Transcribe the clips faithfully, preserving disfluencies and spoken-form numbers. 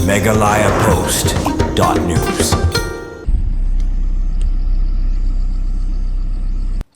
Meghalaya Post dot news.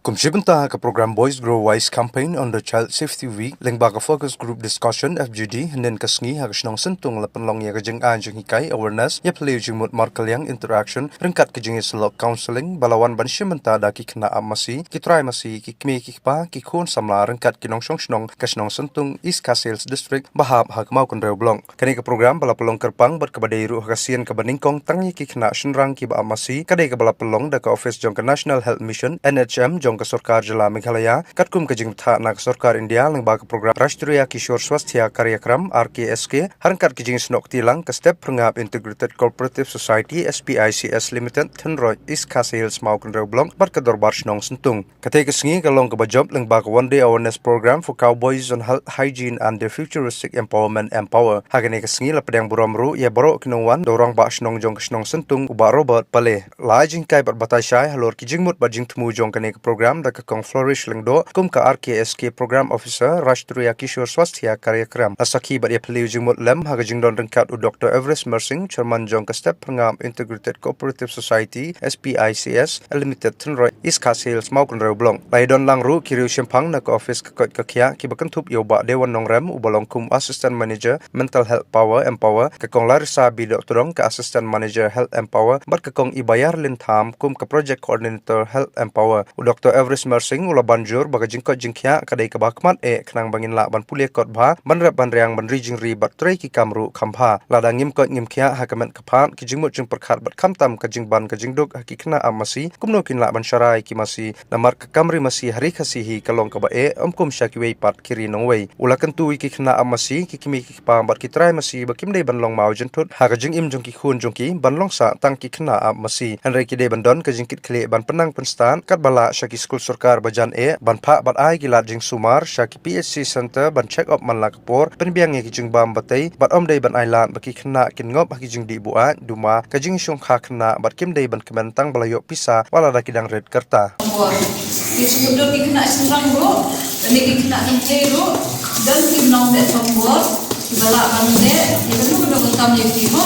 Kum shi bynta ka program Boys Grow Wise Campaign under Child Safety Week, lyngba ka Focus Group Discussion, F G D, hynnin ka sngi ha ka shnong Syntung la pynlong ïa ka jingai jinghikai, awareness, ïaphylliew jingmut markylliang, interaction, ryngkat ka jingïasyllok, counselling, ba la wan ban shim bynta da ki khynnah ap masi, ki trai masi, ki kmie ki kpa, ki khun samla, ryngkat ki nongshong shnong ka shnong Syntung, East Khasi Hills District, ba hap ha ka Mawkynrew Block. Kane ka program ba la pynlong kyrpang bad kaba dei ruh ha ka sien kaba nyngkong tang ïa ki khynnah shynrang kiba ap masi, ka dei kaba la pynlong da ka office jong ka National Health Mission, N H M, jong ka sorkar jylla Meghalaya, katkum ka jingbthah na ka sorkar India lyngba ka program Rashtriya Kishore Swasthya Karyakram, R K S K, ha ryngkat ka jingsnoh kti lang ka Step Pyrngap Integrated Cooperative Society, S P I C S Limited, Thynroit, East Khasi Hills Mawkynrew Block, bad ka Dorbar Shnong Syntung. Kata ka sngi ka long kaba jop lyngba ka One Day Awareness Program for Cowboys on Health, Hygiene and their Futuristic Empowerment, Empower. Ha kane ka sngi la pdiang burom ruh ïa baroh ki nongwan, da u Rangbah Shnong jong ka shnong Syntung, u Bah Robert Pale. La ai jinghikai bad batai shai halor ki jingmut bad jingthmu jong kane ka program da ka Kong Flourish Lyngdoh, kum ka R K S K Program Officer, Rashtriya Kishore Swasthya Karyakram. La sakhi bad ïaphylliew jingmut lem ha ka jingdon ryngkat u Doctor Everest Mersing, Chairman jong ka Step Pyrngap Integrated Cooperative Society, S P I C S Limited, Thynroit, East Khasi Hills Mawkynrew Block. La ïadon lang ruh ki riew shemphang na ka office ka koit ka khiah kiba kynthup ïa u Bah Dewan Nongrem, uba long kum Assistant Manager, Mental Health Power, Empower, ka Kong Larissa Bidohtdong, ka Assistant Manager, Health Empower, bad ka Kong Ibayar Lintham, kum ka Project Coordinator, Health Empower. U Doctor Everest Mersing u la ban jur ba ka jingkoit jingkhiah ka dei kaba khmat eh, khnang ba ngin lah ban pule kot bha, ban rep ban riang, ban ri jingri bad trei ki kam ruh kham bha. Lada ngim koit ngim khiah ha ka met ka phad, ki jingmut jingpyrkhat bad khamtam ka jingban ka jingduk ha ki khynnah ap masi, kumno kin lah ban sharai ki masi, namar ka kam ri masi ha ri Khasi hi ka long kaba eh, ym kum sha kiwei pat ki ri nongwei. U la kyntu ïa ki khynnah ap masi, ki kmie ki kpa bad ki trai masi ba kim dei ban long maw jynthut ha ka jingim jong ki khun jong ki, ban long sah tang ki khynnah ap masi. Hynrei ki dei ban don ka jingkitkhlieh ban pynnang pynstad katba lah sha ki skul sorkar ba jan eh, ban phah bad ai ki lad jingsumar sha ki P H C Center ban check up man la ka por, pynbiang ïa ki jingbam batei, bad ym dei ban ai lad ba ki khynnah kin ngop ha ki jingdih buaid, duma, ka jingshongkha khynnah, bad kim dei ban kmen tang ba la ïoh pisa wat lada ki dang rit kyrta. Ki shu dot ki khynnah shynrang ruh, lane ki khynnah kynthei ruh, don ki nongteh thombor kiba lah ban leh ïa kano kano ka kam ïa ki mo.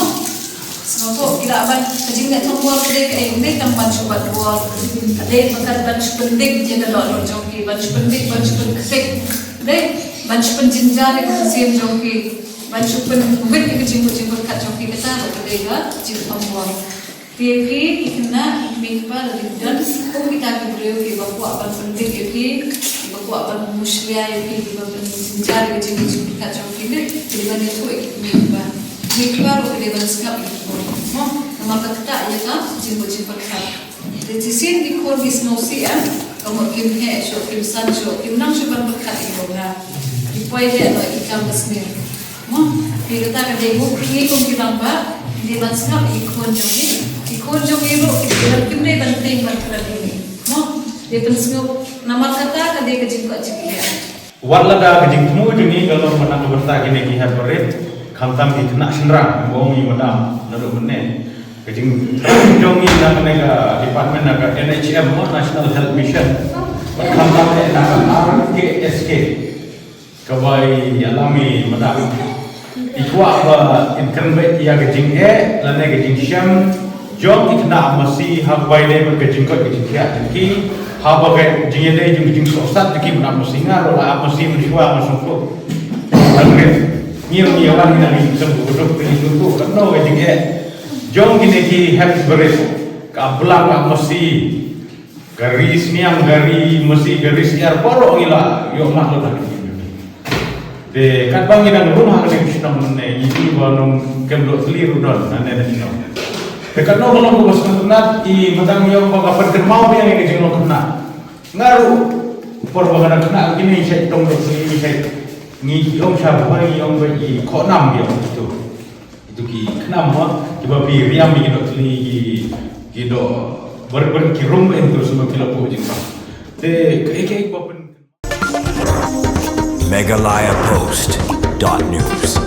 Sngewthuh, ki lah ban, ka jingteh thombor ka dei kaei, ym dei tang ban shu bat bol, ka dei pat ban shu pyndik ïa ka dohnud jong ki, ban shu pyndik, ban shu pynktik, dei ban shu pynjynjar ïa ka mynsiem jong ki, ban shu pynwit ïa ka jingmut jingpyrkhat jong ki, kata ruh ka dei ka jingthombor. Te phi, ki khynnah, ki kmie ki kpa, lada ki don kum kita ki briew kiba kwah ban pyndik ïa phi, kiba kwah ban mushlia ïa phi, kiba pynjynjar ïa ka jingmut jingpyrkhat jong phi, te phi dei ban ïathuh ïa ki kmie ki kpa. Ki kmie ki kpa ruh ki dei ban sngap ïa ki khun, mo, namar ka ktah ïa ka jingmut jingpyrkhat. Te shisien ki khun ki sngewsih em, ka mut kim heh shuh, kim san shuh, kim nang shuh ban pyrkhat ïa ki bynta. Ki poi leh noh ïa ki kam basniew. Mo, te kata ka dei, ngi kum ki rangbah, ngi dei ban sngap ïa ki khun jong ngi. Ki khun jong ngi ruh, ki dei ban, kim dei ban tieng ban kren ïa ngi. Mo, dei pynsngewbha, namar kata ka dei ka jingkoit jingkhiah. Wat lada ka jingthmu jong ngi ka long ban nang ka bynta kine ki hep barit, khamtam ki khynnah shynrang, ba ong i madam naduh mynne. Ka jingthmu jong ngi na kane ka department na ka N H M mo, National Health Mission. Bad khamtam eh na ka R K S K. Kaba ïalam i madam. I kwah ba in kren beit ïa ka jingeh lane ka jingshem jong ki khynnah masi ha kaba ïadei bad ka jingkoit ka jingkhiah jong ki. Haba ka jingïadei jong ka jingsohsat jong ki khynnah masi, nga ruh la ap masi mynshuwa nga sngewthuh. Ngi ruh ngi wan ngi nang ïashem ka duk ka duk kano ka jingeh jong kine ki hep barit, ka blang ka masi. Ka ri sniang, ka ri masi, ka ri sniar, baroh ngi la ïoh mad lut ha ka jingim jong ngi. Te katba ngi dang rung ha kane ka shnong mynne, ngi ïohi ba nongkem doh thylli ruh don hangne ha shnong. Te katno ka long kaba sngewtynnat, i madam ïoh ba ka pynkynmaw biang ïa ka jinglong khynnah. Nga ruh por ba nga dang khynnah kine ngi shait tong doh thylli ngi shait. Ngi ïoh sha ba ngi ïoh ba i khohnam ïoh tu. Itu ki khnam mo, kiba phi riam ki doh thylli ki, ki doh ber ber ki rung ba itu semua ki la pok jingpang. Te kaei kaei ba pyn Meghalaya Post dot news.